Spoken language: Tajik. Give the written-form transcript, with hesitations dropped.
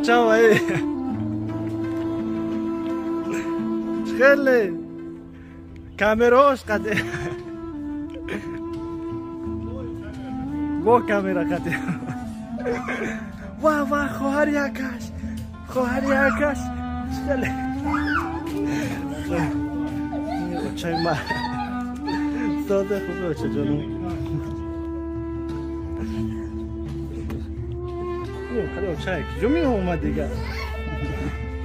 Оча вай. Хеле. Камерош қаде. Бо камера қаде. Ва ва хоҳари акаш. Хоҳари акаш. Хеле. Очаи ма. Сода хуб оча ҷонум. Хеле оча ки ҷо меомад дига.